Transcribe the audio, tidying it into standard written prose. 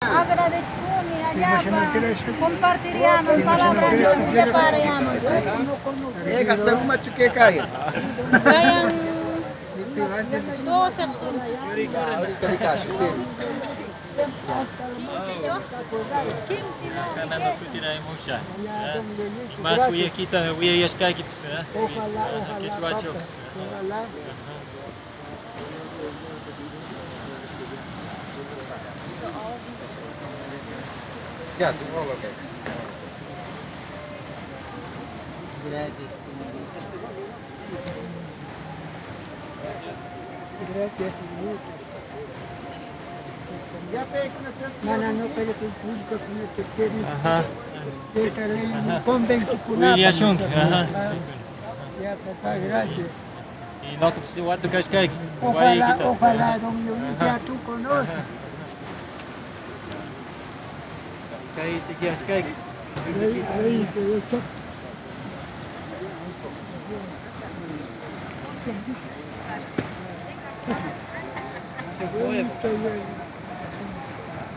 Agradezcuni allapa compartiriaman palabranta willaparayaman. Kayan 12 15 15 no. Kanano kutiraymusha. Mas wiyakita wiyayashkaykipis. Ojalá, ojalá, Quechuachopis. Ojalá. Ya, tú lo que. Gracias, señorita. Gracias, señorita. Mana no pero que público que no te tiene. Wiyashunki. Ya, papá, gracias. Y no te watukashkayki. Ojalá, ojalá, don Dionisio, ya tú conoces. Kay chikyashkayki. Ahí, ahí, te echo. Nuevo.